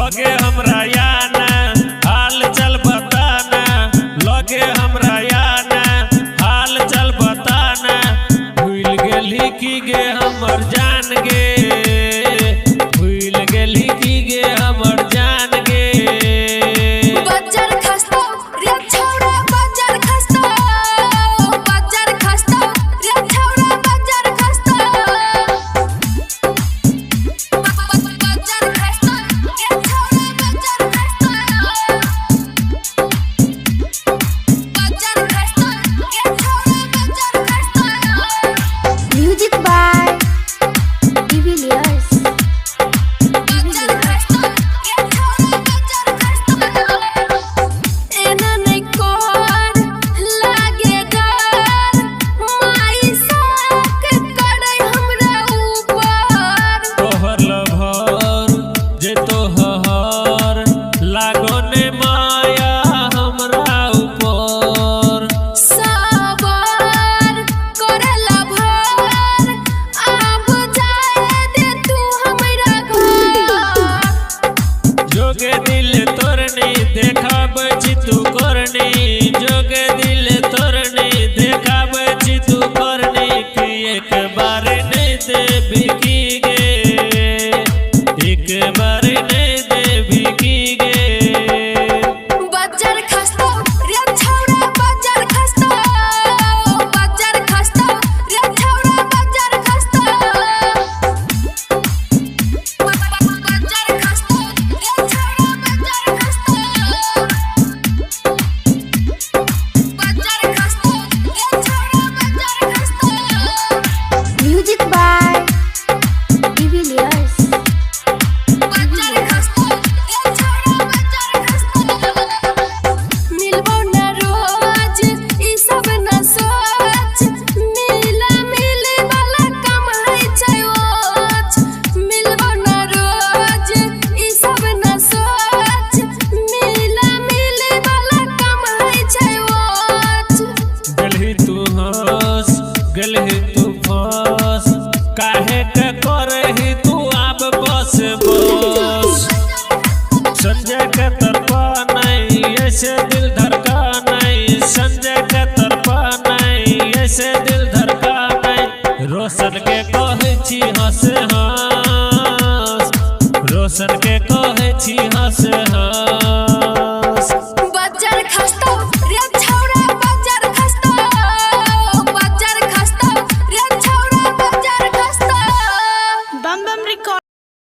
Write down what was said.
लगे हमरा याना हाल चल बताना, लगे हमरा याना हाल चल बताना। भूल गेली की गे हमर जान गे, भूल गेली की गे हमर जान गे। बज्जर खसतौ रे छौड़ा बज्जर खसतौ, बज्जर खसतौ रे छौड़ा बज्जर खसतौ, बज्जर खसतौ रे छौड़ा बज्जर खसतौ, बज्जर खसतौ रे छौड़ा बज्जर खसतौ। Music by de Villiers. बज्जर खसतौ रे छौड़ा बज्जर खसतौ। एना नै कर लागे डर, माई साक करै हमरा ऊपर। तोहर लभर जे तोहर लागो ने माया हमरा ऊपर। सबर करला भर, आब जाए दे तू हमरा घर। जोगे दिल तोरनी देखाबै छी तू करनी, जोगे दिल तोरनी देखाबै छी तू करनी। कि एक बार नहीं देबी की गे, एक बार नहीं देबी की गे। बज्जर खसतौ रे छौड़ा बज्जर खसतौ, बज्जर खसतौ रे छौड़ा बज्जर खसतौ, बज्जर खसतौ रे छौड़ा बज्जर खसतौ, बज्जर खसतौ रे छौड़ा बज्जर खसतौ। Music by de Villiers. बज्जर खसतौ रे छौड़ा बज्जर खसतौ। मिलबौ न रोज ई सब न सोच, मिला मिले वाला काम है छै ओच। मिलबौ न रोज ई सब न सोच, मिला मिले वाला काम है छै ओच। गेलही तू हंस गेलही तू फंस, काहे के करही तू आब बस बस। संजय के तरपा नहीं ऐसे दिल धड़का नहीं, संजय के तरपा नहीं ऐसे दिल धड़का नहीं। रोशन के कहै छी हंस हंस, रोशन के कहै छी हंस।